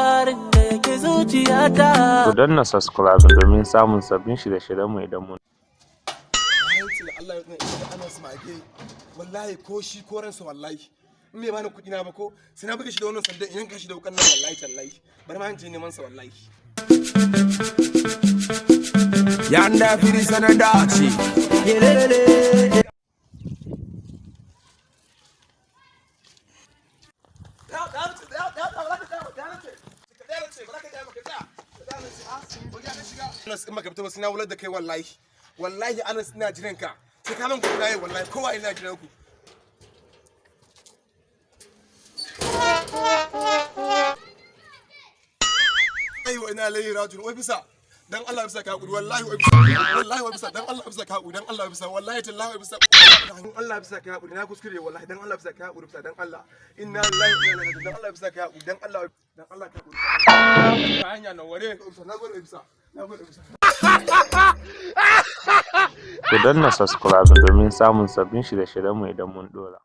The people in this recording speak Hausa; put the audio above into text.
Labarin da yake zuciyata. Ku danna subscribe domin samun sabbin shirye-shiryenmu idan mun Rantsi da Allah ya ina Anas mage, wallahi ko shi ko ransa, wallahi in bai bani kuɗi na ba, ko sai na buga shi da wannan sandan, in yanka shi da wukan nan. Wallahi tallahi, bari ma in je neman sa wallahi. Yanda fili sanadaci. Anas, in baka fita ba sai na wular da kai wallahi. Wallahi Anas, ina jiran ka, sai ka min kuɗi na yau wallahi. Kowa ina jiran ku. Ai wa ina layi rajul wai bisa dan Allah, bisa ka hakuri wallahi, wai bisa wallahi, wai bisa dan Allah, bisa ka hakuri dan Allah, bisa wallahi tallahi, wai bisa dan Allah, bisa ka hakuri, na kuskure wallahi. Dan Allah bisa ka hakuri, bisa dan Allah, inna lillahi wa inna ilaihi raji'un. Dan Allah bisa ka hakuri, dan Allah, dan Allah ka hakuri. Ka hanya na ware bisa, na gode bisa, na gode bisa. Ku danna subscribe domin samun sabbin shirye-shiryenmu idan mun ɗora.